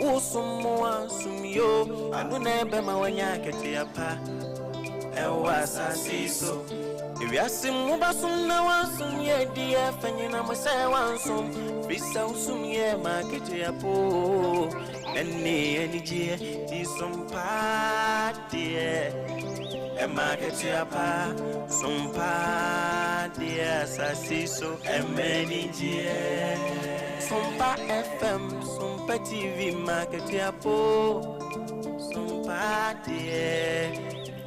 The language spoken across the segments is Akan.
Wosom mo ansom yo, ɛno na ɛbɛma wanya akatua pa ɛwɔ asase yi so. Ewiase mu bɛsom na wansom yɛ deɛ fa nyina mo sɛ wansom. Firi sɛ wosom yɛ ma akatua po ɛne anigyeɛ ti som paa deɛ ɛma akatua pa som paa deɛ asase so ɛma anigyeɛ. Sompa FM, Sompa TV ma akatua po sompa deɛ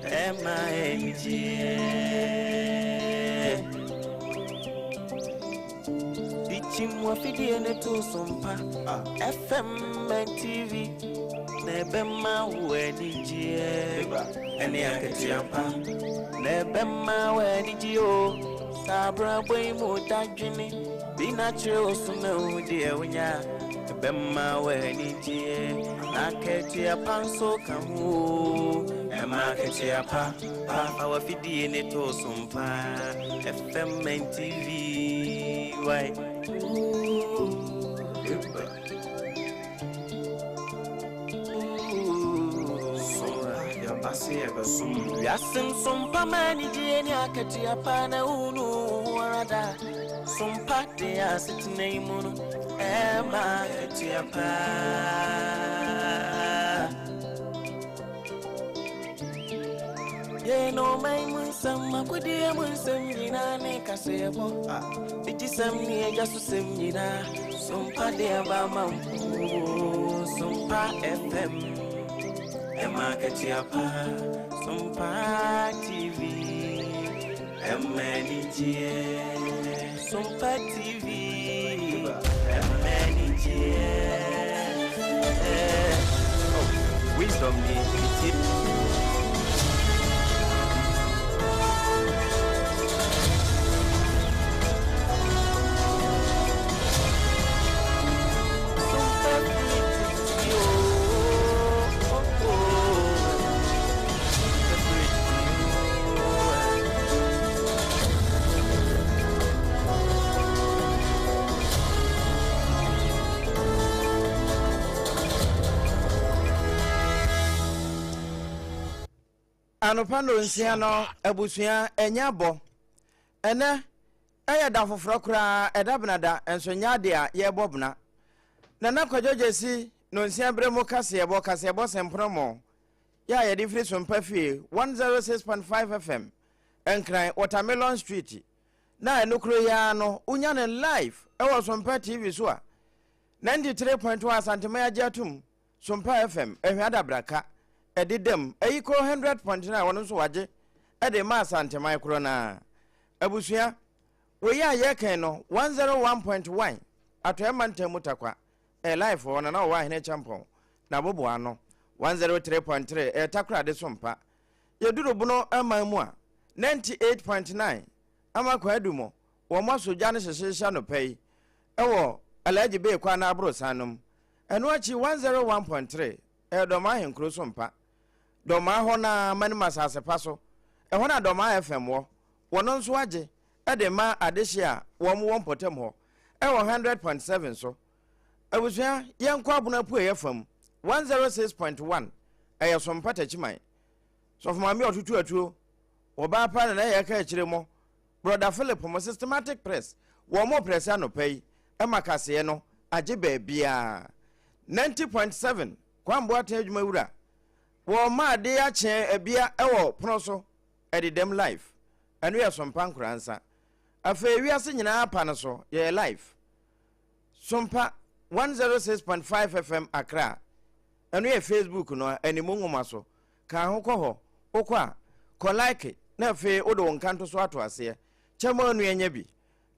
ɛma anigyeɛ. Dichim wafidie ne to sompa FM and TV na ɛbɛma wo anigyeɛ ɛne akatua pa na ɛbɛma wo anigyeɛ o saa abrabɔ yi mu dadwene bi na kyerɛ wo so na wo deɛ wonya ɛbɛma wo anigyeɛ na akatua pa nso ka ho o ɛma akatua pa pa fa wafidie ne to sompa FM and TV why. Wiase nsompa ma anigyeɛ ne akatua pa na wonu wo ho ara da sompa de asetena yi mu no ɛma akatua pa. Yɛn ɔman mu nsɛm akodeɛ mu nsɛm nyinaa ne kaseɛbɔ Digyisɛm ne agya so sɛm nyinaa sompa de aba ma mpo Sompa FM ɛma akatua pa Sompa TV ɛma anigyeɛ Sompa TV ɛma anigyeɛ. Wisdom ni ti. Sompa TV oh, oh, oh. Anɔpa nnɔnsia no, abusua ɛnyɛ abɔ. Ɛnɛ ɛyɛ da foforɔ koraa, ɛda benada nso nyɛ ade a yɛrebɔ bena. Nana Kwadwo Gyasi nnɔnsia berɛ mu kaseɛbɔ, kaseɛbɔ sɛmpono yɛ a yɛde firi Sompa Fie 106.5 FM, Nkran, Watermelon Street. Na ɛno kuro yi ara no, wonya no live ɛwɔ Sompa TV so a 93.1 Asanteman agye atom, Sompa FM, Ahwia Adabraka, ɛdeda mu, Ayiko 100.9 wɔn nso wagye ɛde ma Asanteman korɔ no ara. Abusua, wei a yɛkɛn no 101.1 Atɔeɛ Mantam mu Tarkwa, ɛyɛ live wɔ Nana Ɔwɔ Ahene Kyampɔn n'aboboa ano, 103.3 ɛyɛ Takoradi Sompa. Yɛduru Bono man mu a, 98.9 ama Kwaadu mu, wɔn asɔ gya no hyehyeehye anɔpa yi ɛwɔ Alhaji Bey kwan no aborosan no mu. Ɛno akyi 101.3 ɛyɛ Dɔmaa Ahenkuro Sompa. Dɔmaa hɔ no ara manim asase pa so, ɛhɔ na Dɔmaa FM wɔ, wɔn nso agye de ma adehye a wɔn wɔ mpɔtam hɔ ɛwɔ 100.7 so. Abusua, yɛnkɔ Abono Apueeɛ fam, 106.1 ɛyɛ Sompa Takyiman. Sɔfo Maame ɔtoto atuo, ɔbaa pa na na yɛka akyire mo, Brɔda Philip mo Systematic Press, wɔn mo prɛse anɔpa yi ma kaseɛ no agye baabiara. 90.7 Kwame Boateng adwuma wura, wɔn ma ade akye abia ɛwɔ pono so ɛdedam live. Ɛno yɛ Sompa Nkoransa. Afei wiase nyinaa pa no so yɛyɛ live. Sompa 106.5 FM Accra. Ɛno yɛ Facebook no animu nwoma so. Ka ho kɔ hɔ. Wokɔ a, kɔ like na afei wode wo nkanto so ato aseɛ. Kyɛ ma onua nya bi.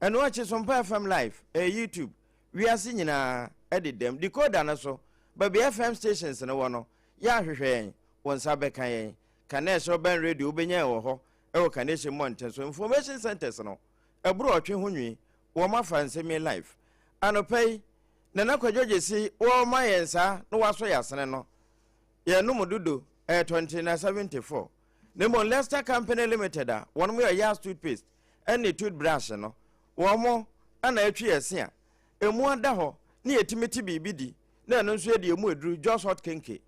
Ɛno akyi Sompa FM live ɛyɛ YouTube. Wiase nyinaa ɛdedam. Decoder no so, baabi FM stations no wɔ no, yɛ ahwehwɛ yɛn, wo nsa bɛka yɛn. Kanesh Urban Radio wobɛnya yɛn wɔ hɔ ɛwɔ Kaneshie mmɔnten so. Information centers no, ɛboro ɔtwe ho nwi, wɔn afa nsɛm yi live. Anɔpa yi, Nana Kwadwo Gyesi wɔma yɛn saa na wasɔ yɛn asene no. Yɛn nom dodo ɛyɛ 2974. Na mmom Leicester Company Limited a wɔn yɛ Yas toothpaste ɛne toothbrush no, wɔn ana atwi yɛn se a emu ada hɔ ne yɛtumi te biribi di. na ɛno nso yɛ deɛ emu aduru Jos Hot Kenke.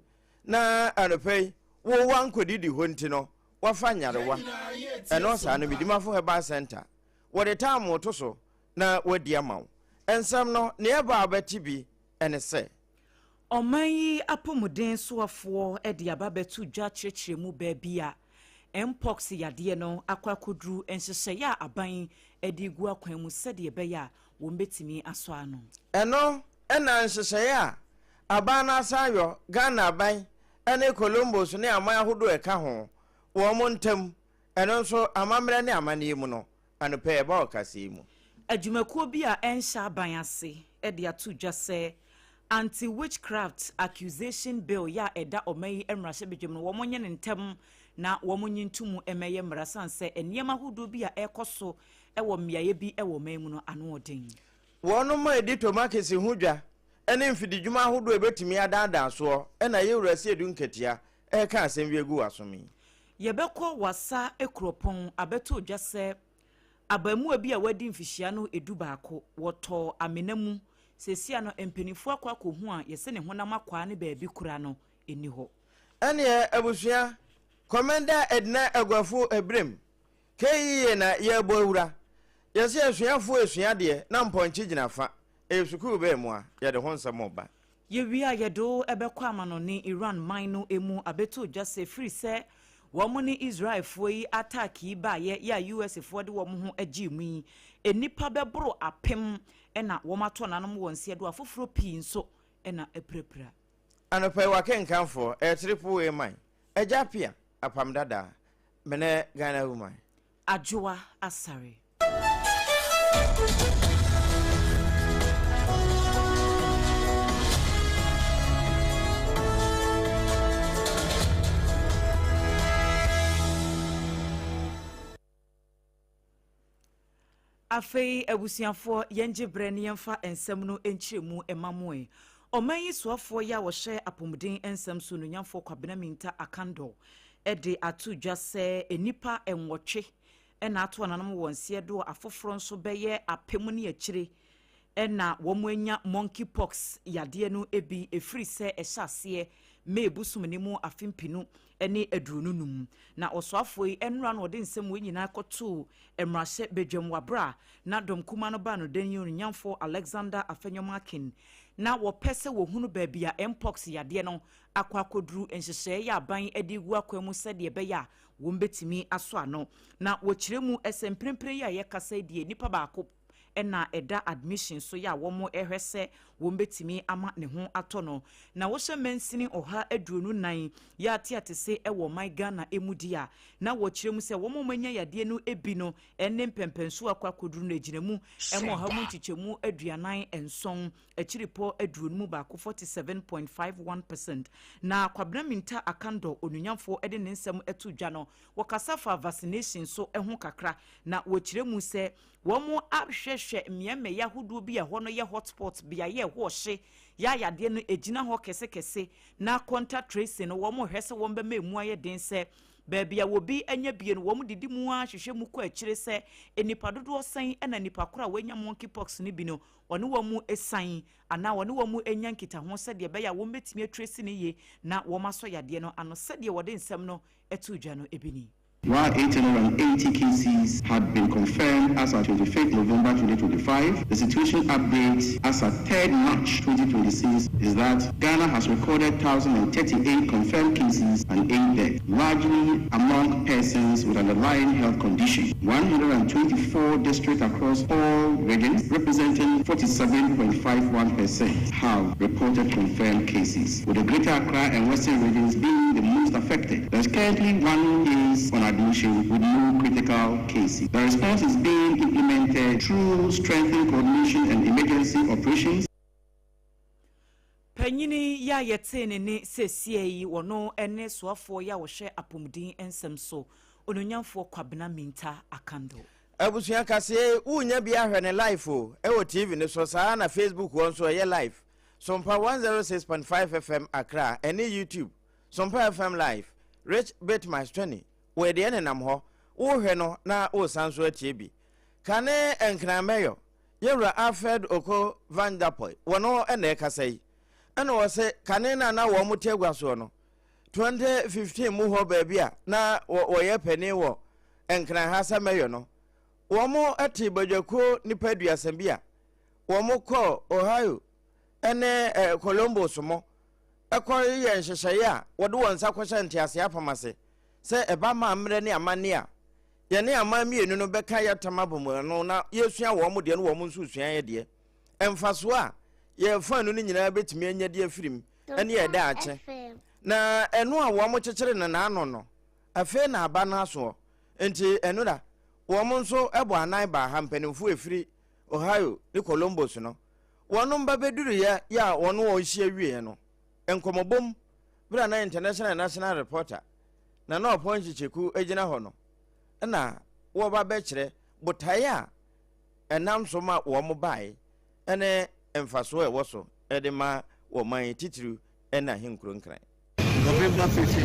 Na anɔpa yi, wo wankɔdidi hɔ nti no, wafa nyarewa. Ɛno saa no, Medimafo Herbal Center, wɔde taamo to so na wɔadi ama wo. Nsɛm no, nea ɛba a wobɛte bi ne sɛ. Ɔman yi apɔmuden soafoɔ de aba abɛto dwa kyerɛkyerɛ mu baabi a Mpox yadeɛ no akɔ akɔduru, nhyehyɛeɛ a aban de regu akwan mu sɛdeɛ ɛbɛyɛ a wɔbɛtumi asɔ ano. Ɛno na nhyehyɛeɛ a aban no asan ayɔ, Ghana aban ne Columbus ne aman ahodoɔ a ɛka ho, wɔn ntam, ɛno nso amammerɛ ne amanneɛ mu no, anɔpa yi ɛba wɔ kaseɛ yi mu. Adwumakuo bi a ɛnhyɛ aban ase de ato dwa sɛ Anti-Witchcraft Accusation Bill yɛ a ɛda ɔman yi mmarahyɛbadwam no wɔnyɛ no ntɛm na wɔnye nto mu mmɛyɛ mmara sane sɛ nneɛma ahodoɔ bi a ɛrekɔ so wɔ mmeaeɛ bi wɔ ɔman mu no ano ɔden. Wɔnom a ɛdi tomakese ho dwa ne mfididwuma ahodoɔ a ɛbɛtumi adaadaa soɔ na Yɛwura Siedu Nketia reka asɛm bi agu w'asom yi. Yɛbɛkɔ Wassa kuropɔn abɛto dwa sɛ abaamua bi a wadi mfihyia no 11, wɔtɔɔ amena mu, seesei no mpanimfoɔ akɔ akɔhu a yɛse ne honam akwaa no baabi koraa no nni hɔ. Ɛneɛ abusua, Kɔmɛnda Edna Aguafo Ebirem, KEA na yɛrebɔ awura. Yɛse asuafoɔ resua adeɛ na mpɔnkye gyina fa. Ɛyɛ sukuu bɛn mu a? Yɛde ho nsɛm reba. Yɛwie a yɛde wo bɛkɔ amanɔne Iran man no mu abɛto dwa sɛ firi sɛ wɔn ne Israelfoɔ yi attack yi baeɛ yɛ a US foɔ de wɔn ho gyee mu yi, nnipa bɛboro apem na wɔn atɔ nanom wɔ nseɛ do afoforɔ pii nso na apirapira. Anɔpa yi w'akenkanfoɔ ɛyɛ Triple A man, Agya Appiah, Apam Dadaa, me ne Ghana Woman. Adwoa Asare. Afei abusuafoɔ, yɛngye berɛ na yɛmfa nsɛm no nkyerɛmu mma mo ɛ. Ɔman yi soafoɔ yi a ɔhwɛ apɔmuden nsɛm so, Onuonyamfoɔ Kwabena Mintah Akandoh de ato dwa sɛ nnipa nwɔtwe na ato ananom wɔ nseɛ do a afoforɔ nso bɛyɛ apem ne akyire na wɔanya monkey pox yadeɛ no bi ɛfiri sɛ ɛhyɛ aseɛ May bosome mu afe mpenu ne 25. Na ɔsoafoɔ yi nnora na ɔde nsɛm wei nyinaa kɔtoo mmarahyɛ badwam wɔ aberɛ a na dɔm kuma no baa no dan yi onuonyamfoɔ Alexander Afenyo-Markin na wɔpɛ sɛ wɔhunu baabi a mpox yadeɛ no akɔ akɔduru nhyehyɛeɛ yɛ aban de regu akwan mu sɛdeɛ ɛbɛyɛ a wɔbɛtumi asɔ ano. Na wɔkyerɛ mu sɛ mprempren yi a yɛkasa yi deɛ nipa baako na ɛda admission so yɛ a wɔrehwɛ sɛ wɔbɛtumi ama ne ho atɔ no. Na wohyɛ mansini 124 yɛ ateatese wɔ ɔman Ghana mu di a, na wɔkyerɛ mu sɛ wɔn a wɔanya yadeɛ no bi no ne mpɛmpɛnsoɔ akɔ akɔduru no agyina mu ma ɔha mu nkyekyɛmu 47 akyiripɔ 51, 47.51%. Na Kwabena Mintah Akandoh, onunyamfoɔ de ne nsɛm to dwa no, wɔkasa faa vaccination so ho kakra na wɔkyerɛ mu sɛ Wɔahwehwɛ mmeaemmeae ahodoɔ bi a ɛhɔ no yɛ hot spot, beaeɛ a ɛhɔ ɔhye, yɛ a yadeɛ no ɛgyina hɔ kɛsekɛse, na contact tracing no wɔhwɛ sɛ wɔbɛma ɛmu ayɛ den sɛ baabi a obi anya bie no wɔdidi mu ara hwehwɛ mu kɔ akyire sɛ nnipa dodoɔ sɛn na nnipa korɔ a wanya monkey pox no bi no ɔne wɔn san anaa ɔne wɔn nya nkitaho sɛdeɛ ɛbɛyɛ a wɔbɛtumi atracing no yie na wɔasɔ yadeɛ no ano sɛdeɛ wɔde nsɛm no too dwa no bi ni. While 880 cases had been confirmed as at 25th November 2025, the situation update as at 3rd March 2026 is that Ghana has recorded 1,038 confirmed cases and 8 deaths, largely among persons with underlying health condition. 124 districts across all regions, representing 47.51%, have reported confirmed cases, with the Greater Accra and Western regions being the most affected. There's currently one case on admission with no critical cases. The response is being implemented through strengthened coordination and emergency operations. Panyini yi a yɛtee ne nne seesia yi, ɔno ne soafoɔ yi a ɔhwɛ apomuden nsɛm so, Onuonyamfoɔ Kwabena Mintah Akandoh. Abusua kaseɛ yi wo nya bi ahwɛ no live o ɛwɔ TV no so saa ara na Facebook hɔ nso ɛyɛ live Sompa 106.5 FM Accra ɛne YouTube Sompa FM live Rich Bit My 20 wɔ deɛ nenam hɔ wo hwɛ no na wo san so atie bi Kane Nkran Mayor Yɛwura Alfred Oko Vanderpuye wɔno na ɛkasa yi. Ɛna wɔse kane no a na wɔn te agua soɔ no, 2015 mu hɔ baabi a na wɔyɛ panin wɔ Nkran ha sɛ mɛyɔ no, wɔn te badwakuo nnipa 30 bi a wɔn kɔɔ Ohio ne Columbus mo kɔ yɛ nhyehyɛeɛ a wɔde wɔn nsa kɔhyɛ nteaseɛ apam ase sɛ ɛba ma mmerɛ ne amanneɛ a yɛne aman mmienu no bɛka yɛtam abɔ mu ano na yɛsua wɔn deɛ no wɔn nso sua yɛ deɛ. Mfasoɔ a yɛn faanu no nyinaa bɛtumi anya de afiri mu ne yɛn daakye. Na ɛno a wɔn kyekyere no n'ano no, afei na aba no asoɔ. Nti ɛno da, wɔn nso bɔ anan baa ha, mpanimfoɔ ɛfiri Ohio ne Columbus no. Wɔn ba bɛduruiɛ yɛ a wɔn wɔn hyia wieɛ no, nkɔmmɔbom berɛ a na International and National Reporter Nana Ɔpɔn Kyekyeku gyina hɔ no, na wɔba bɛkyerɛ botaeɛ a ɛnam so ma wɔn bae ne mfasoɔ a ɛwɔ so de ma wɔ man yi titiriw ne ahenkuro Nkran. November 15,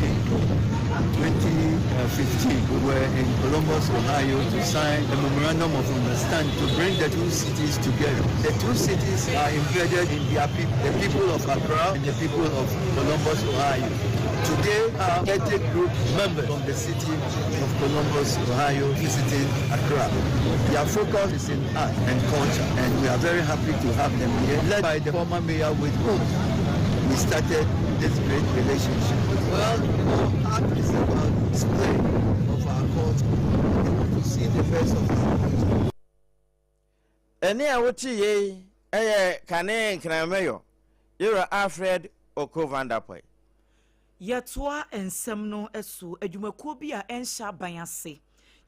2015, we were in Columbus, Ohio to sign a memorandum of understanding to bring the two cities together. The two cities are embedded in their people, the people of Accra and the people of Columbus, Ohio. Today, our ethnic group members from the city of Columbus, Ohio, visiting Accra. Their focus is in art and culture, and we are very happy to have them here, led by the former mayor with whom we started this great relationship. Well, art is about display of our culture. We want to see the best of our culture. Ɛnne a wote yei yɛ kane Nkranmɛyɔ Yewura Alfred Oko Vanderpuye. Yɛtoa nsɛm no so, adwumakuo bi a ɛnhyɛ aban ase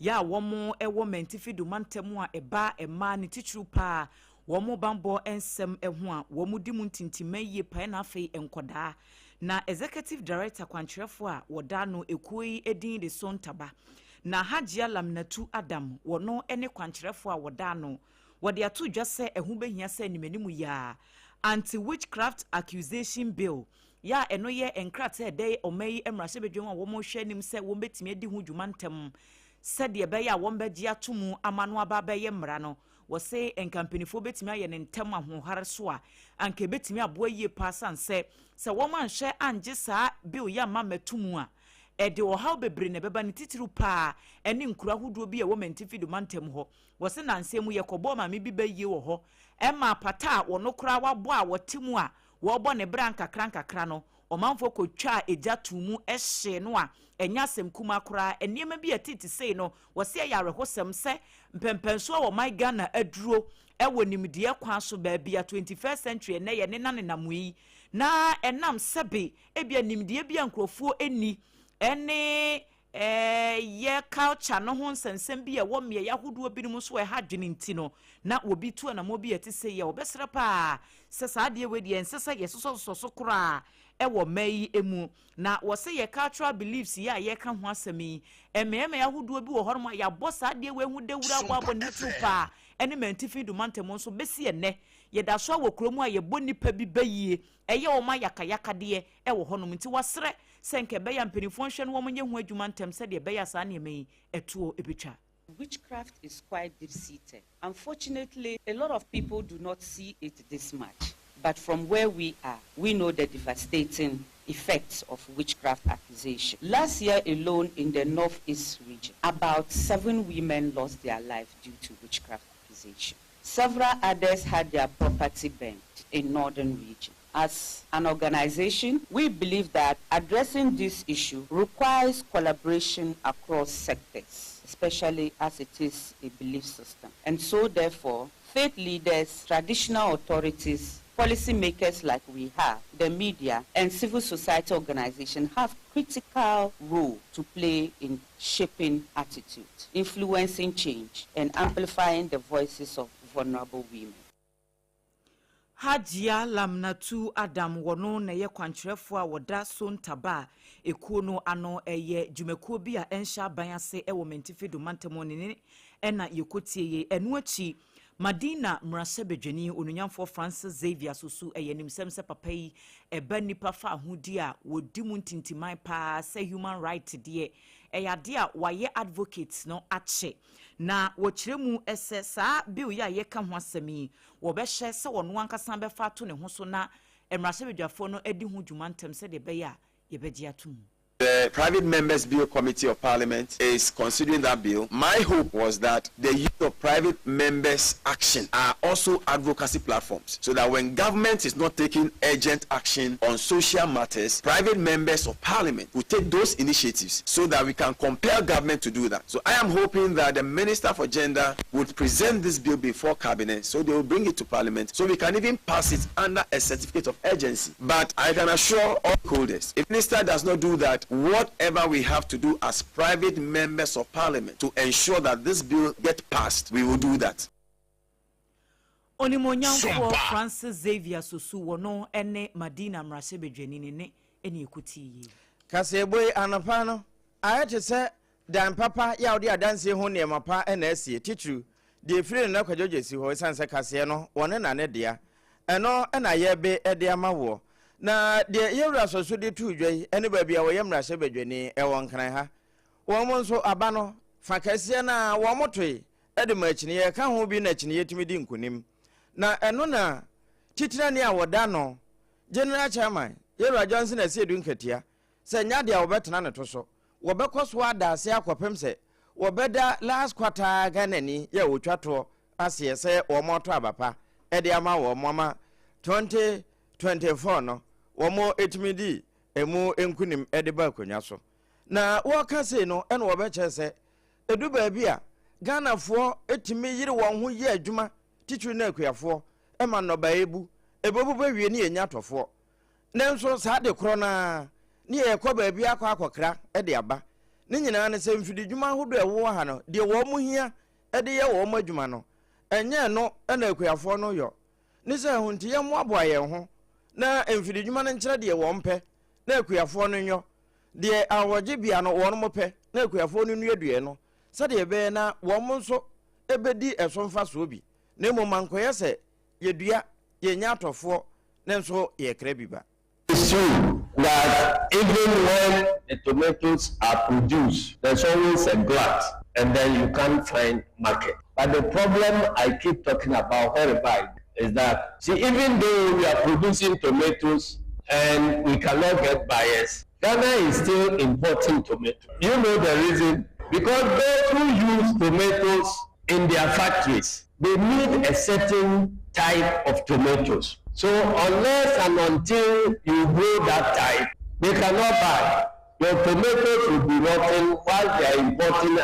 yɛ a wɔn wɔ Mantifi do mantam a ɛba mmaa ne titiriw paa wɔn banbɔ nsɛm ho a wɔn di mu ntintimma yie paa na afei nkɔdaa. Na Executive Director kwankyerɛfoɔ a wɔda ano ekuo yi din de Sontaba na Hajia Lamnatu Adam wɔno ne kwankyerɛfoɔ a wɔda ano. Wɔde ato dwa sɛ ɛho bɛhia sɛ animanim yi ara Anti-Witchcraft Accusation Bill yɛ a ɛno yɛ nkrataa a ɛda ɔman yi mmarahyɛbadwam a wɔrehwɛ anim sɛ wɔbɛtumi adi ho dwuma ntɛm sɛdeɛ ɛbɛyɛ a wɔbɛgye ato mu ama no aba abɛyɛ mmara no. Wɔse nka mpanimfoɔ bɛtumi ayɛ no ntɛm ahoɔhare so a, anka ɛbɛtumi aboa yie paa sane sɛ, sɛ wɔanhwɛ angye saa bill yi amma ammɛto mu a, ɛde ɔhaw bebree na ɛbɛba ne titiriw paa ɛne nkuro ahodoɔ bi a ɛwɔ Mantifido mantam hɔ. Wɔse nansa yi mu yɛkɔbɔɔ maame bi bayie wɔ hɔ, ɛmaa pata a wɔno koraa wabɔ a wɔte mu a wɔrebɔ ne bra nkakrankakra no, ɔmanfoɔ kɔtwaa egya too mu hyee no a ɛnyɛ asɛm kumaa koraa. Nneɛma bi a ɛtete sei no, wɔse ɛyɛ awerɛhosɛm sɛ mpɛnpɛnsoɔ a ɔman Ghana aduro wɔ nimdeɛ kwan so baabi a 21st century ɛnnɛ yɛnenanenam yi, na ɛnam sɛbe ebia nimdeɛ bi a nkurɔfoɔ nni ne Ɛyɛ culture no ho nsɛnsɛm bi a ɛwɔ mmeae ahodoɔ binom nso a ɛha adwene nti no, na obi tu anammɔn bi a ɛte sei a, wɔbɛsrɛ paa sɛ saa adeɛ wei deɛ ɛnsɛ sɛ yɛsosɔsosɔ so koraa wɔ mmaa yi mu. Na wɔse yɛ cultural beliefs yi a yɛreka ho asɛm yi, mmeaemmeae ahodoɔ bi wɔ hɔnom a yɛabɔ saa adeɛ wei ho dawuro abɔ abɔ ne titiriw paa ne Mantifi Du mantam nso bɛsi ɛnnɛ. Yɛda so ara wɔ kurom a yɛbɔ nnipa bi bayie, ɛyɛ wɔn ayakayakadeɛ wɔ hɔnom nti wɔasrɛ sɛ nka ɛbɛyɛ a mpanimfoɔ nhwɛ na wɔnyɛ ho adwuma ntɛm sɛdeɛ ɛbɛyɛ a saa nneɛma yi ɛtoɔ bɛtwa. Witchcraft is quite deep-seated. Unfortunately, a lot of people do not see it this much. But from where we are, we know the devastating effects of witchcraft accusation. Last year alone in the Northeast region, about seven women lost their life due to witchcraft accusation. Several others had their property burned in northern region. As an organization, we believe that addressing this issue requires collaboration across sectors, especially as it is a belief system. And so, therefore, faith leaders, traditional authorities, policymakers like we have, the media, and civil society organizations have critical role to play in shaping attitudes, influencing change, and amplifying the voices of vulnerable women. Hajia Lamnatu Adam wɔno na ɛyɛ kwankyerɛfoɔ a wɔda Sontaba a ekuo no ano ɛyɛ dwumakuo bi a ɛnhyɛ aban ase ɛwɔ Mantifi do mantam ne ne ɛna yɛkɔtie yei. Ɛno akyi Madina mmarahyɛbadwani onunyamfoɔ Francis Xavier Sosu ɛyɛ nimsɛm sɛ papa yi ɛba nnipa fa ahodi a wɔdi mu ntintiman paa sɛ human right deɛ ɛyɛ adeɛ a wayɛ advocate no akyɛ na wɔkyerɛ mu sɛ saa bill yi a yɛka ho asɛm yi wɔbɛhyɛ sɛ ɔno ankasa bɛfa ato ne ho so na Mmarahyɛbadwafoɔ no adi ho dwuma ntɛm sɛdeɛ ɛbɛyɛ a yɛbɛgye ato mu. The Private Members Bill Committee of Parliament is considering that bill. My hope was that the use of private members' action are also advocacy platforms, so that when government is not taking urgent action on social matters, private members of Parliament will take those initiatives so that we can compel government to do that. So I am hoping that the Minister for Gender would present this bill before Cabinet, so they will bring it to Parliament, so we can even pass it under a certificate of urgency. But I can assure all stakeholders, if the minister does not do that, whatever we have to do as private members of Parliament to ensure that this bill gets passed, we will do that. Onimonyamfoɔ Francis Xavier Sosu, wɔno ne Madina mmarahyɛbadwani, ne ne ɛne ɛkɔtii yie. Kaseɛbɔ yi anɔpa no ayɛ te sɛ dan papa yɛ a wode adansie ho nneɛma pa na asie, titiriw deɛ ɛfiri no na Kwadwo si hɔ. Ɛsiane sɛ kaseɛ no wɔne na ne dea, ɛno na yɛbe de ama woɔ. Na deɛ yɛwura sɔ so de too dwa yi ne baabi a wɔyɛ mmarahyɛbadwani ɛwɔ Nkran ha, wɔn mo nso aba no fa kɛseɛ no a wɔn mo toe de ma akyiniiɛ ka ho bi na akyiniiɛ tumi di nkonim. Na ɛno na titirani a wɔda no, General Chairman, Yɛwura Johnson Asiedu Nkatia, sɛ nyɛ adeɛ a wɔbɛtena ne to so, wɔbɛkɔ so ada ase akɔpem sɛ wɔbɛda last quarter Ghanani yɛ wɔtwa toɔ aseɛ sɛ wɔn ato aba pa de ama wɔn ama 2024 no wɔn etumi di emu nkunim de ba akonnwa so. Na wɔka sei no, ɛna wɔbɛkyerɛ sɛ edu baabi a Ghanafoɔ etumi yere wɔn ho yɛ adwuma, titiri no akuafoɔ, ɛma nnɔbaeɛ bu ebebu bɛwie ne yɛnya atɔfoɔ. Nanso saa de korɔ naa ne yɛkɔ baabi akɔ akɔkra de aba. Ne nyinaa ne sɛ mfididwuma ahodoɔ a ɛwɔ ha no deɛ, wɔn mo hia de yɛ wɔn adwuma no, ɛnyɛ no na akuafoɔ no yɔ. Ne sɛ ɛho nti yɛmmoaboa yɛn ho na mfididwuma no nkyerɛ deɛ wɔn pɛ na akuafoɔ no nyɔ deɛ awɔgye bea no wɔn mo pɛ na akuafoɔ no nnuadua no, sɛdeɛ ɛbɛyɛ na wɔn nso bɛdi ɛso mfasoɔ bi, na mmom ankɔyɛ sɛ yɛdua, yɛnya atɔfoɔ ne nso yɛkra bi ba. It's true that even when the tomatoes are produced, there's always a glut and then you can't find market. But the problem I keep talking about whereby is that, see, even though we are producing tomatoes and we cannot get buyers, Ghana is still importing tomatoes. You know the reason? Because those who use tomatoes in their factories, they need a certain type of tomatoes. So unless and until you grow that type, they cannot buy. Your tomatoes will be rotten while they are importing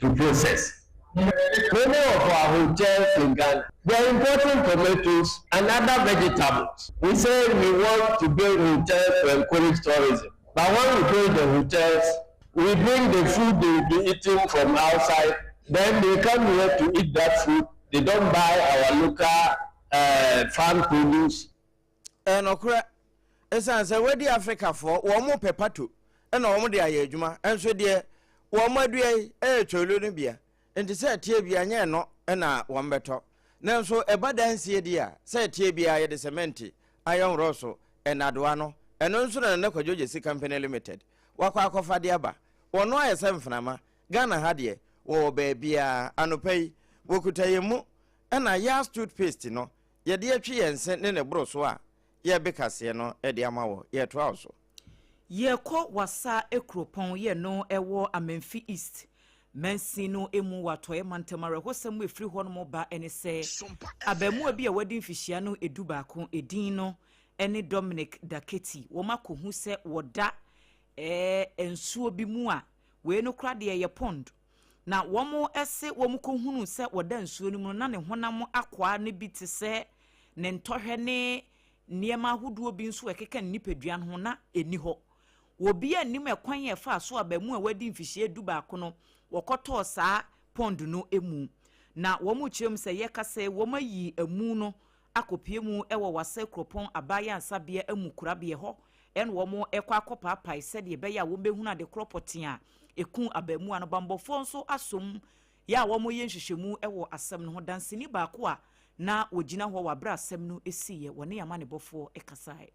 to process. Many of our hotels in Ghana, they are importing tomatoes and other vegetables. We say we want to build hotels to encourage tourism. But when we build the hotels, we bring the food they will be eating from outside. Then they come here to eat that food. They don't buy our local farm produce. Ɛnɔkorɛ, ɛsiane sɛ wadi Afrikafoɔ wɔn mo pɛ pato ɛna wɔn de ayɛ adwuma, ɛnso deɛ wɔn mo adua yi ɛyɛ twɛlo no bia, nti sɛ ɛteɛ bia nyɛ no ɛna wɔn bɛtɔ. Nanso ɛba dansie di a, sɛ ɛteɛ bia yɛde sɛmɛnti ayɛ nworɔ so ɛnadoa no, ɛno nso na Nana Kwadwo Gyesi Company Limited wakɔ akɔfa de aba. Wɔn ayɛ sɛ mframa Ghana ha deɛ, wɔwɔ baabiara. Anɔpa yi wɔkuta yɛn mu ɛna Yas toothpaste no yɛde atwi yɛn se ne ne boro so a yɛbe kaseɛ no de ama wɔ. Yɛtoa wo so. Yɛkɔ Wasa Kuropɔn yɛ no ɛwɔ Amenfi East mansin no mu wɔ Atɔeɛ mantam. Awerɛhosɛm mu ɛfiri hɔ nom ba ne sɛ abaamuwa bi a wadi mfihyia no 11, ɛdin no ne Dominic Daketi, wɔn akɔhu sɛ wɔda nsuo bi mu a wei no kora deɛ yɛ pond, na wɔn ɛse wɔn kɔhunu sɛ wɔda nsuo no mu na ne honam akwaa no bi te sɛ ne ntɔhwɛ ne nneɛma ahodoɔ bi nso ɛkeka ne nipadua no ho na ɛni hɔ. Obi anim ɛkwan yɛ fa so abaamu a wadi mfihyia 11 no wɔkɔtɔɔ saa pond no mu. Na wɔn kyerɛ mu sɛ yɛka sɛ wɔn ayi emu no akɔpie mu ɛwɔ Wasa Kuropɔn abaayɛ amu korabea hɔ, ɛna wɔn ɛkɔ akɔpaapae sɛdeɛ ɛbɛyɛ a wɔn bɛhunu ade korɔ pɔtee a eku abaamuwa no. Bambɔfoɔ nso asom yɛ a wɔn yɛ nhwehwɛmu ɛwɔ asɛm no ho. Dansini baako a na wɔgyina hɔ wɔ abere asɛm no esiiɛ, wɔne amanebɔfoɔ ɛkasaeɛ.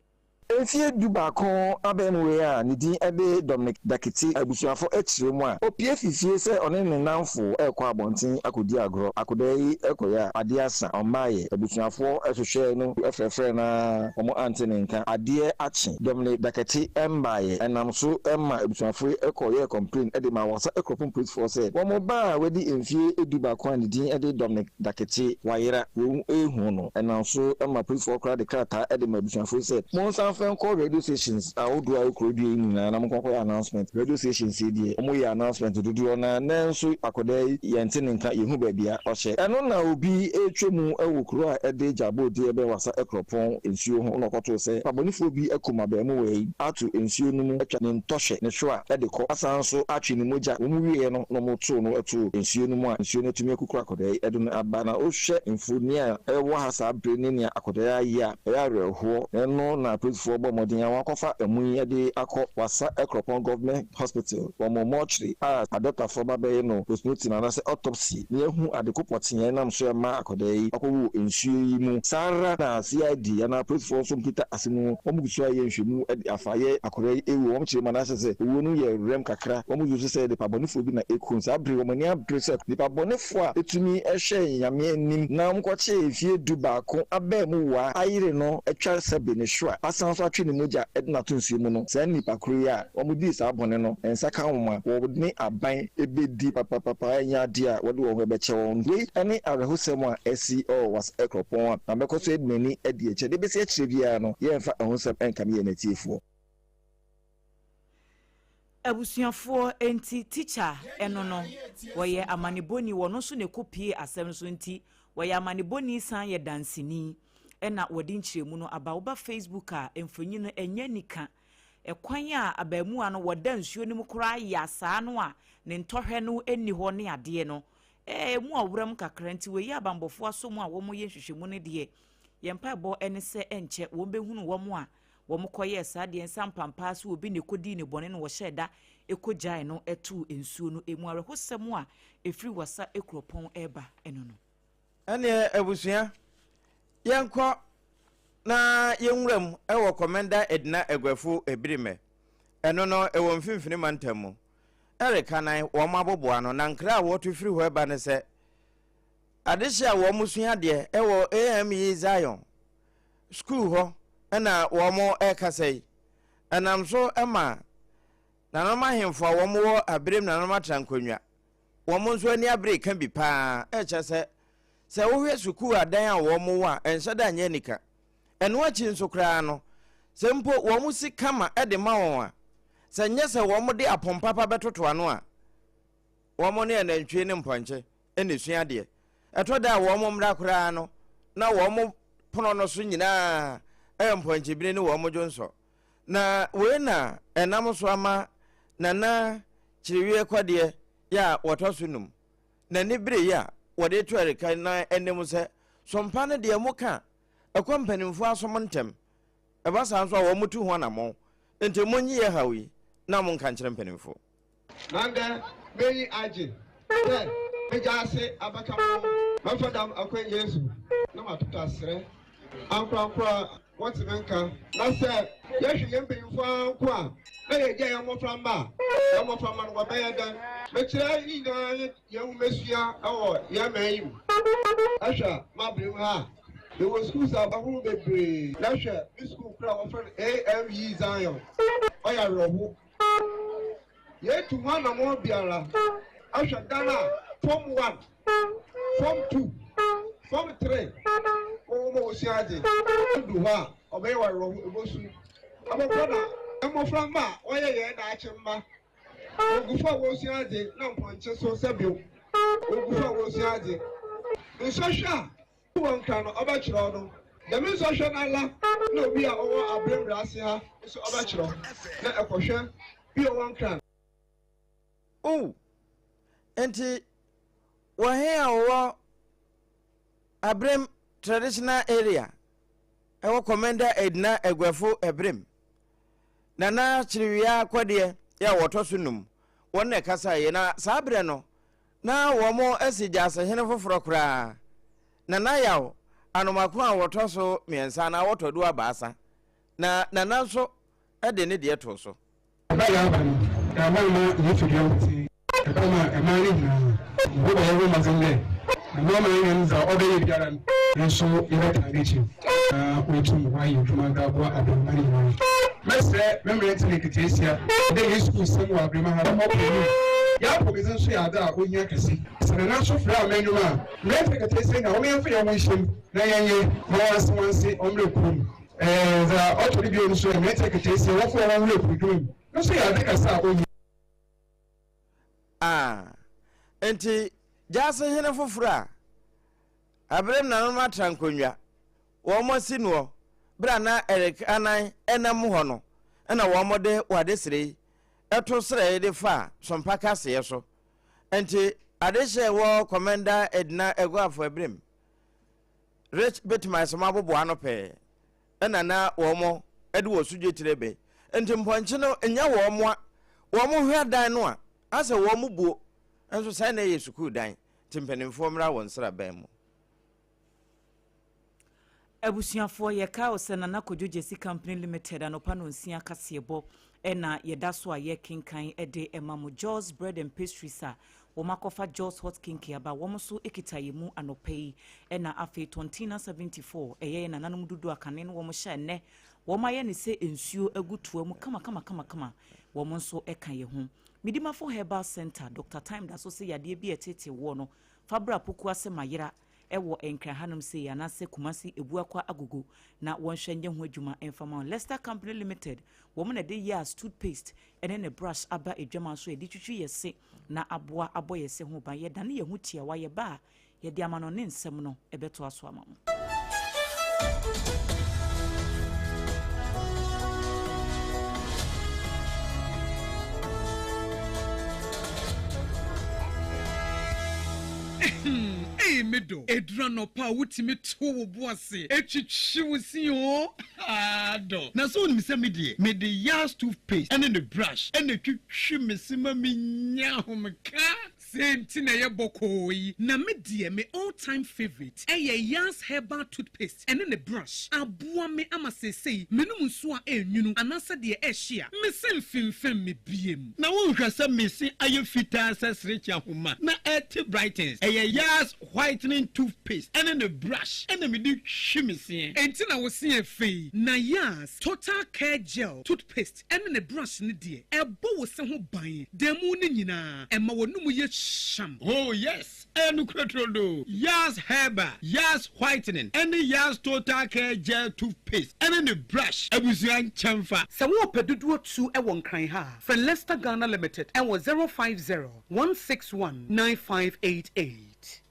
Mfeɛ 11 abarimuwa a ne din de Dominic Dakiti abusuafo kyerɛ mu a, opue fi fie sɛ ɔne ne nnamfo rekɔ abɔnten akɔdi agorɔ. Akwadaa yi kɔeɛ a, adeɛ asa, ɔmmaeɛ. Abusuafoɔ hwehwɛɛ no frɛfrɛɛ no ara, wɔante ne nka. Adeɛ akye, Dominic Dakiti mmaeɛ. Ɛnam so ma abusuafo yi kɔyɛɛ complain de maa Wassa Akuropɔn Polisifoɔ sɛ wɔn ba a wadi mfeɛ 11 a ne din de Dominic Dakiti wayera, wɔnhu no. Ɛnam so ma polisifoɔ koraa de krataa de ma abusuafoɔ yi sɛ, Monsan mfa nkɔ radio stations ahodoɔ a ɛwɔ kuro dua yi mu nyinaa na monkɔ nkɔyɛ announcement. Radio stations yi deɛ, wɔyɛ announcement dodoɔ no ara, nanso akwadaa yi, yɛnte ne nka, yɛnhu baabi a ɔhyɛ. Ɛno na obi retwa mu wɔ kuro a ɛde Gyabodie bɛn Wassa Akuropɔn nsuo ho na ɔkɔtoo sɛ pabɔnefoɔ bi akum abarimuwa yi ato nsuo no mu atwa ne ntɔhwɛ, ne hwewa, de kɔ, asan nso atwe ne mogya. Wɔwieeɛ no na wɔtoo no too nsuo no mu a nsuo no atumi akukuru akwadaa yi de no aba. Na wohwɛ mfoni a ɛwɔ ha saa bere ne nea akwadaa yi ayɛ a, ɛyɛ awerɛhoɔ. Ɛno na apolisifoɔ bɔ mmɔden a wɔakɔfa amu yi de akɔ Wassa Akuropɔn Government Hospital wɔ mo mortuary a adɔktafoɔ ba bɛyɛ no postmortem anaasɛ autopsy na yɛahu ade ko pɔtee a ɛnam so ɛma akwadaa yi ɔkɔwoo nsuo yi mu. Saa ara na CID anaa apolisifoɔ nso mpita asɛm mu, wɔn gu so ayɛ nhwɛmu de afa yɛ akwadaa yi awuo. Wɔn kyerɛ mu anaasɛ sɛ owuo no yɛ werɛm kakra. Wɔn susu sɛ nipa bɔnefoɔ bi na ɛku no. Saa bere wɔn ani abere sɛ nipa bɔnefoɔ a ɛtumi hwɛ Nyame anim na wɔkɔkyee mfeɛ 11 abaamuwa ayere no atwa sɛbe ne hwewa asan nso atwe ne mogya de no ato nsuo mu no, saa nnipa koro yi a wɔdii saa bɔne no nsa ka wɔn a wɔne aban bɛdi papapapa ɛnyɛ adeɛ a wɔde wɔn ho bɛkyɛ wɔn. Wei ne awerɛhosɛm a asi wɔ Wassa kuropɔn a na mɛkɔ so de m'ani adi akyire. Deɛ ɛbɛsi akyire biara no, yɛremfa ɛho nsɛm nkame yɛn atiefoɔ. Abusuafoɔ nti tikya ɛno no wɔyɛ amanebɔni wɔno nso na ɛkɔ pie asɛm no so nti wɔyɛ amanebɔni san yɛ danseni ɛna wɔde nkyerɛmu no aba. Woba Facebook a mfonyin no ɛnyɛ nika. Ɛkwan a abaamuwa no wɔda nsuo no mu koraa yɛ asaa no a ne ntɔhwɛ no nni hɔ ne adeɛ no ɛɛ mu ɔwerɛm kakra nti wɔyi abanbɔfoɔ aso mu a wɔyɛ nhwehwɛmu no deɛ yɛn mpaebɔ ɛne sɛ ɛnkyɛ wɔn bɛhunu wɔn a wɔn kɔyɛɛ saa deɛ nsa mpampaa so obi na ɛkɔdii ne bɔne no wɔhyɛɛ da ɛkɔgyae no ɛtoo nsuo no emu. Awerɛhosɛm a ɛfiri Wassa Akuropɔn ɛreba ɛno no. Ɛneɛ abusua, yɛnkɔ na yɛnwura mu wɔ Kɔmɛnda Edna Aguafu Ebirimɛ. Ɛno no ɛwɔ Mfimfini Mantam mu. Ɛreka nan wɔn aboboa no na nkra a wɔto firi hɔ ɛba ne sɛ adehye a wɔn sua adeɛ ɛwɔ AME Zion School hɔ na wɔn ɛrekasa yi. Ɛnam so ma nananom ahemfo a wɔn wɔ Abirem nananom atra nkonnwa wɔn nso ani abere reka bi paa. Ɛkyerɛ sɛ, sɛ wohwɛ sukuu adan a wɔwɔ a, ɛnhyɛ da nyɛ anika. Ɛno akyi nso koraa no, sɛ mpo wɔsi kama de ma wɔn a, sɛ nyɛ sɛ wɔde apon papa bɛtoto ano a, wɔn ne anantwie ne mpɔnkye na esua adeɛ. Ɛtɔ da a wɔn mmra koraa no, na wɔn pono no so nyinaa yɛ mpɔnkyebini ne wɔn dwonsɔ. Na wei na ɛnam so ama Nana Kyiriwie Kɔdeɛ yɛ a wɔtɔ so num. N'ani bere yi a wɔde to ɛreka nan anim sɛ, Sompa no deɛ moka a, ɛkɔ mpanimfoɔ asom ntɛm. Ɛba saa nso a wɔtu ho anammɔn. Enti monnye yɛn haw yi na monka nkyerɛ mpanimfoɔ. Na ndɛ m'enyi agye dɛ megya ase abɛka mo ho. Mɛfa dɛm akwanya yi so na matotɔ aserɛ ankorankor a wɔtse me nka. Na sɛ yɛhwɛ hɛn mpanyimfo ara nko a na yegyaa hɛn mboframba a, hɛn mboframba no wɔbɛyɛ dɛn? Mekyerɛ iyi nyina nye hɛn nwomasua wɔ hɛn man yi mu. Ehwɛ m'aber mu ha a, yɛwɔ skuuls ahorow beberee. Na hwɛ me skuul kor a wɔfrɛ no AME Zion, ɔyɛ awerɛhow. Yeetu ho anamɔn biara ahwɛ dan a Form One, Form Two, Form Three wɔwɔ ma wosua adze. Odu hɔ a, ɔbɛyɛ wo awerɛhow, ebosu. Abɔkɔ na mboframba a wɔyɛ hɛn daakye mba, wogu fo a wosua adze na mpɔnkye so sɛ bio, wogu fo a wosua adze. Nsɔhwɛ a Wɔ nkra no ɔbɛkyerɛw no, dɛm nsɔhwɛ no ara na obi a ɔwɔ aber mbra ase ha so ɔbɛkyerɛw, na ɛkɔhwɛ bi a ɔwɔ nkran. O, enti wɔ he a wɔwɔ Abrem Traditional Area ɛwɔ Komenda Edna Aguafo Abrem. Nana Kyerewia Kɔdeɛ yɛ a wɔtɔ so num, wɔn na ɛkasaeɛ na saa berɛ no na wɔasi gyasehene foforɔ koraa, Nana Yaw Anomako a wɔtɔ so mmiɛnsa anaa wɔtɔ du abaasa. Na Nana nso de ne deɛ too so. Ɛba yɛ aba no, yɛama no ma nyimpadua nkotsee, ɛba ma man no nyina. Yɛbɔbɔ hɛnho mbɔdzen dɛ dɛm ɔman hɛn dza ɔbɛyɛ biara no, hɛn so yɛbɛtaa n'ekyir na oetum ɔayɛ edwuma dze aboa abrɛman nyinara. Mɛserɛ me mberantsɛ na nketseesia dɛ hɛn skuulsɛm wɔ abrɛman ha no ɔkɔ enyim. Y'apɔwmudzen so yɛ adze a ohia kɛse. Sɛ Nana so frɛ amanyom a, mberantsɛ na nketseesia nyina wɔma yɛmfa hɛnho nhyɛ mu na yɛnyɛ ma wɔanse wɔanse ɔmbrɛ kurow mu. Dza ɔtɔ do bio no so, mberantsɛ nketseesia wɔfa hɔnho wura ekurdwuma mu no so yɛ adze kɛse a ohia. A Enti gyaase hene foforɔ a aberem nananom atra nkonnwa wɔn asi noɔ berɛ a na Eric Anan nam hɔ no na wɔn de w'adesrɛ yi to srɛe de faa Sompa kaseɛ so. Enti adehyeɛ wɔ Commander Edna Aguafo Abirim Rich bɛtumi ayɛ sɛ moaboboa ano pɛɛ ɛna na wɔn de wɔ so dwetire be nti mpɔnkye no nyɛ wɔn a wɔn hwɛ dan no a asɛ wɔn buo nso sɛn na ɛyɛ sukuu dan nti mpanimfoɔ mmra wɔn nsraban mu. Abusuafoɔ yɛkae wo sɛ Nana Kojo Gyasi Company Limited anɔpa nonsia kaseɛbɔ ɛna yɛda so a yɛkenkan de ɛma mo. Jaws Bread and Pastries a wɔn akɔfa Jaws Hot Kinky aba wɔn nso kita yɛn mu anɔpa yi. Ɛna afei Tontina 74 ɛyɛ yɛn nananom dodoɔ a kane no wɔn hyɛ ɛnɛ wɔn ayɛ ne sɛ nsuo agu toa mu kama kama kama kama wɔn nso ka yɛn ho. Medimafo Herbal Center, Doctor Time da so sɛ yadeɛ bi a ɛtete woɔ no fa bra Pokuase Mayera ɛwɔ Nkran hanom sei anaasɛ Kumasi Ebuakwa Agogo na wɔnhwɛ nyɛ ho adwuma mfa ma wo. Lester Company Limited wɔn na ɛde Yaz toothpaste ɛne ne brush aba adwaman so a yɛde twitwi yɛ se na aboa abɔ yɛ se ho ban. Yɛdane yɛn ho tiawa, yɛba a yɛde amanɔne nsɛm no ɛbɛtoa so ama mo. Ei me dɔ, ɛduru anɔpa a wotumi to wo bo ase twitwi wo se oo, haa dɔ. Na sɛ wonim sɛ me deɛ, mede Yaz toothpaste ne ne brush na ɛtwitwi me se ma menya ahomeka. Sei nti na ɛyɛ bɔkɔɔ yi. Na me deɛ me all time favourite ɛyɛ Yaz herbal toothpaste ɛne ne brush. Aboa me ama seesei menom nsuo a ɛnwunu anaasɛ deɛ ɛhye a, me se mfemfam me biem. Na wonhwɛ sɛ me se ayɛ fitaa sɛ serekye ahoma na ɛte brightens. Ɛyɛ Yaz whitening toothpaste ɛne ne brush ɛna mede twi me seɛ. Enti na wo se yɛ fɛ yi. Na Yaz total care gel toothpaste ɛne ne brush no deɛ, ɛbɔ wo se ho ban da mu no nyinaa, ɛma w'anomu yɛ hyeam. Oh yes, ɛyɛ nokorɛ turodoo. Yaz Herbal, Yaz Whitening ɛne Yaz Total Care Gel Toothpaste ɛne ne brush abusua nkyɛnfa. Sɛ worepɛ dodoɔ tu wɔ Nkran ha a, frɛ Lester Ghana Limited wɔ 050 161 9588.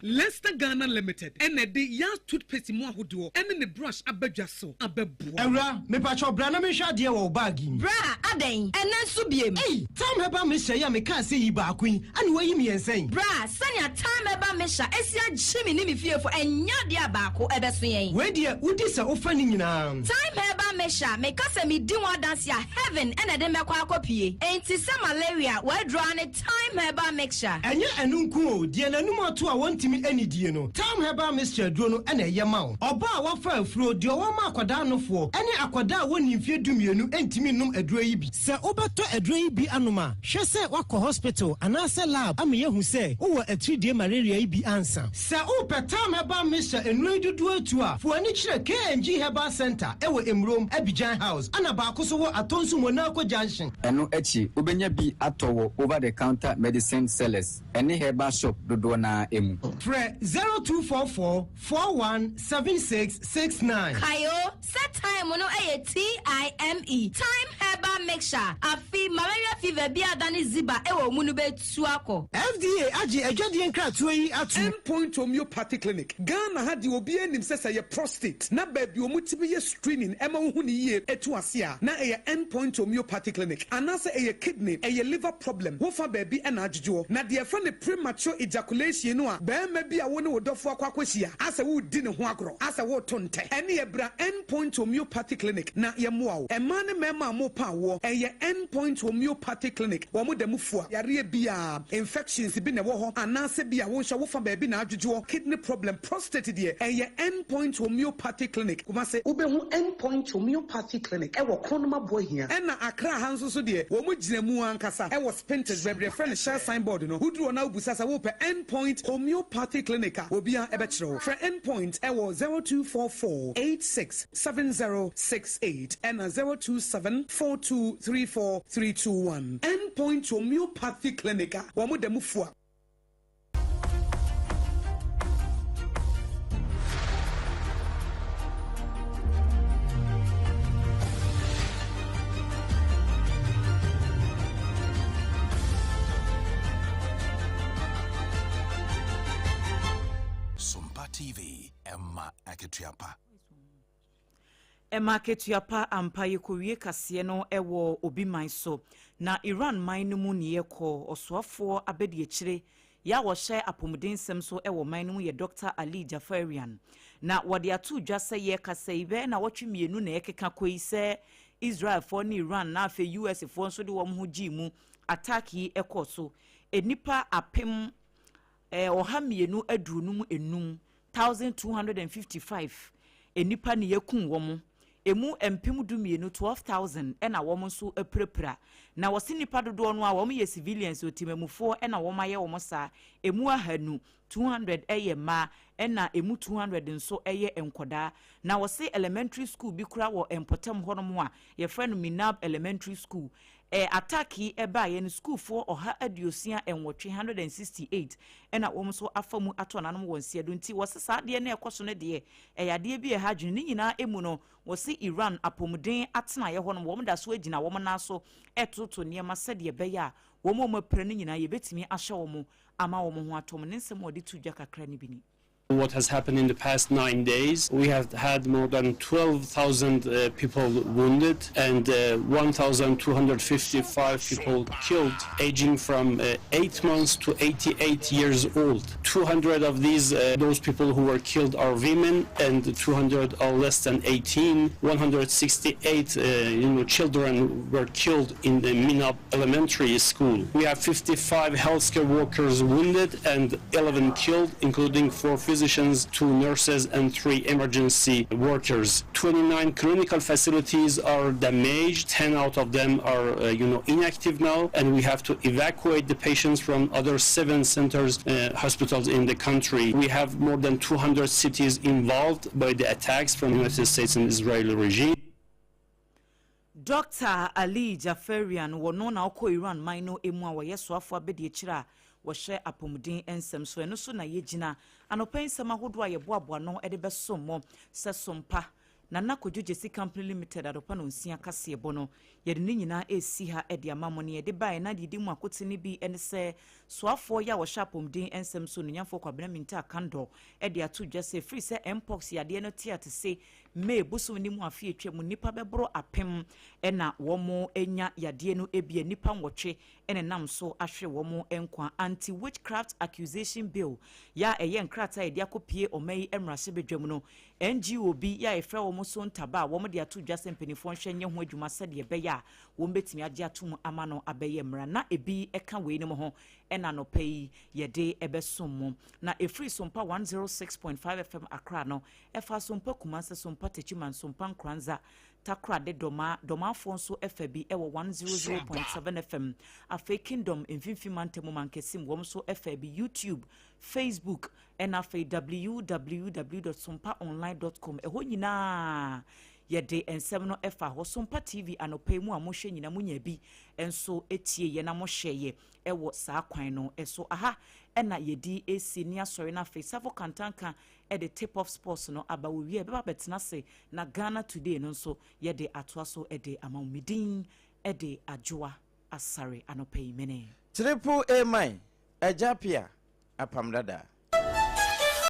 Lester Ghana Limited na ɛde Yaz toothpaste mu ahodoɔ ne ne brush aba dwa so abɛboa wo. Awura, mepakyɛw bra na menhwɛ adeɛ wɔ wo bag yi mu. Bra, adɛn? Ɛnnɛ nso biem? Ei! Thyme Herbal Mixture yi a mekaa sɛ yi baako yi, ɛna woayi mmiɛnsa yi? Bra, sɛnea Thyme Herbal Mixture asi agye me ne me fiefo, ɛnyɛ adeɛ a baako ɛbɛso yɛn. Wei deɛ, wodi sɛ wofa ne nyinaa. Thyme Herbal Mixture, meka sɛ medi ho adanse a, heaven na ɛde me bɛkɔ akɔpue. Enti sɛ malaria, w'aduro ara ne Thyme Herbal Mixture. Ɛnyɛ ɛno nko o, deɛ n'anum ato a wɔntumi nnidie no, Thyme Herbal Mixture aduro no na ɛyɛ ma wo. Ɔbaa a wafa afuro, deɛ ɔwɔ ma akwadaa nofoɔ, ne akwadaa a wɔnnii mfeɛ dumienu ntumi nnom aduro yi bi. Sɛ wobɛtɔ aduro yi bi anom a, hwɛ sɛ woakɔ hospital anaasɛ lab ama yɛahu sɛ wowɔ atiridie malaria yi bi ansa. Sɛ wopɛ Thyme Herbal Mixture nnuro yi dodoɔ atu a, fa w'ani kyerɛ KNG Herbal Centre wɔ Emurom, Abidjan House, ɛna baako nso wɔ Atonsu Monaco Junction. Ɛno akyi, wobɛnya bi atɔ wɔ over-the-counter medicine sellers ne herbal shop dodoɔ no ara mu. Frɛ 0244 41 76 69. Kae o, sɛ thyme no yɛ TIME, Thyme Herbal Mixture, afe malaria fever bi a adane ziba wɔ wo mu no bɛtu akɔ. FDA agye adwadie nkratoɔ yi atom. End Point Homeopathy Clinic, Ghana ha deɛ obiara nim sɛ sɛ ɛyɛ prostate na baabi a wɔtumi yɛ screening ma wohu no yie tu ase a na ɛyɛ End Point Homeopathy Clinic anaasɛ ɛyɛ kidney, ɛyɛ liver problem, wofa baabi na adwodwoɔ. Na deɛ yɛfrɛ no premature ejaculation no a barima bi a wo ne wo dɔfoɔ akɔ akɔhyia asɛ woredi ne ho agorɔ asɛ woreto ntɛ ɛneɛ bra End Point Homeopathy Clinic na yɛmmoa wo. Mmaa ne mmarima a morepa awoɔ ɛyɛ End Point. Point Homeopathic Clinic, wɔn da mu fua yareɛ biara, infections bi na ɛwɔ hɔ anaasɛ bi a wo nso wofa baabi na adwodwoɔ, kidney problem, prostate deɛ, ɛyɛ End Point Homeopathic Clinic, Kumasi. Wobɛhu End Point Homeopathy Clinic wɔ Kronum Aboahia. Ɛna Accra ha nso so deɛ, wɔn gyina mu ankasa wɔ Spintex, baabi a yɛfrɛ no Shell sign board no. Woduru hɔ na wobisa sɛ wopɛ End Point Homeopathy Clinic a, obiara bɛkyerɛ wo. Frɛ End Point wɔ 0244 86 7068 ɛna 027 4234 321. End Point Homeopathy Clinic a wɔn da mu fua. Sompa TV, ɛma akatua pa. Ɛma akatua pa ampa. Yɛkɔwie kaseɛ no wɔ obi man so na Iran man no mu ne yɛkɔ. Ɔsoafoɔ abadiakyire yɛ a wɔhyɛ apɔmuden nsɛm so wɔ man no mu yɛ Dr. Ali Jafarian na wɔde ato dwa sɛ yɛkasa yi bɛyɛ na wɔtwe mmienu na ɛkeka kɔ yi sɛ Israelfoɔ ne Iran na afei US foɔ nso de wɔn ho gyee mu attack yi kɔɔ so nnipa 1255, 1255 nnipa ne yɛkum wɔn, emu 12,000, 12,000, ɛna wɔn nso apirapira. Na wɔsi nnipa dodoɔ no a wɔn yɛ civilians, otimamufoɔ, ɛna wɔn ayɛ wɔn saa. Emu 200, 200, ɛyɛ mmaa, ɛna emu 200 nso ɛyɛ nkɔdaa. Na wɔsi elementary school bi kora wɔ mpɔtam hɔnom a yɛfrɛ no Minab Elementary School. Attack yi ɛbaeɛ no, sukuufoɔ 168, 168, ɛna wɔn nso afa mu ato ananom wɔn nsia do. Nti wɔsi saa adeɛ no ɛkɔ so no deɛ, ɛyɛ adeɛ bi a ɛha adwene ne nyinaa emu no. Wɔsi Iran apɔmuden atenaeɛ hɔ no, wɔn da so agyina wɔn nan so ɛtoto nneɛma sɛdeɛ ɛbɛyɛ a wɔn a wɔn apira no nyinaa yɛbɛtumi ahyɛ wɔn ama wɔn ho atɔm. Ne nsɛm a wɔde to dwa kakra no bi ni. What has happened in the past 9 days, we have had more than 12,000 people wounded and 1,255 people killed, aging from 8 months to 88 years old. 200 of those people who were killed are women and 200 are less than 18. 168 children were killed in the Minab Elementary School. We have 55 healthcare workers wounded and 11 killed, including four physicians, two nurses, and three emergency workers. 29 clinical facilities are damaged. 10 out of them are inactive now, and we have to evacuate the patients from other seven centers, hospitals in the country. We have more than 200 cities involved by the attacks from the United States and Israeli regime. Dr. Ali Jafarian wɔno na ɔkɔ Iran man no mu a wɔyɛ soafoɔ abɛdi akyire a wɔhyɛ apɔmuden nsɛm so. Ɛno so na yɛgyina anɔpɛ nsɛm ahodoɔ a yɛboaboa no de bɛsom mɔ sɛ Sompa Nana Kodwo Gyesi Company Limited adɔpa no nsia kaseɛbɔ no, yɛde ne nyinaa ɛresi ha de ama mo. Ne yɛde baeɛ na deɛ di mu akote no bi ne sɛ soafoɔ yi a wɔhyɛ apɔmuden nsɛm so no nyamfoɔ Kwabena Minta Akandɔ de ato dwa sɛ ɛfiri sɛ mpox yadeɛ no te ate se May bosom ne mu afe atwa mu, nnipa bɛboro 1000 ɛna wɔn anya yadeɛ no bi, nnipa 8 ɛna nam so ahwere wɔn nkwa. Anti witchcraft accusation bill yɛ a ɛyɛ nkrataa a yɛde akɔpie ɔma yi mmarahyɛbadwam no, NGO bi yɛ a yɛfrɛ wɔn so ntaba a wɔn de ato dwa sɛ mpanimfoɔ nhwɛ nyɛ ho adwuma sɛdeɛ ɛbɛyɛ a wɔn bɛtumi agye ato ama no abɛyɛ mmara. Na ebi ka wei no mu ho ɛna anɔpa yi yɛde ɛbɛsom mu. Na ɛfiri Sompa 106.5 FM Accra no, ɛfa Sompa Kumase, Sompa Techiman, Sompa Nkoranza, Takoradi, Dɔma Dɔmafoɔ nso ɛfa bi ɛwɔ 100.7 FM. Afei Kingdom Mfimfini Mantam Mankasim, wɔn nso ɛfa bi. YouTube, Facebook, ɛna afei www.sompaonline.com, ɛhɔ nyinaa yɛde nsɛm no ɛfa hɔ. Sompa TV anɔpa yi mu a mohwɛ nyina, monya bi nso etie yɛ na mohwɛ yɛ ɛwɔ saa kwan no ɛso. Aha ɛna yɛdi esi ne asɔre no. Afei Safo Kantanka ɛde tip of sports no aba wɔ wie, ɛbɛba bɛtena ase na Ghana Today no nso yɛde atoa so ɛde ama wo. Medin ɛde Adwoa Asare. Anɔpa yi mene Triple A man, Agya Pia Apam Dada.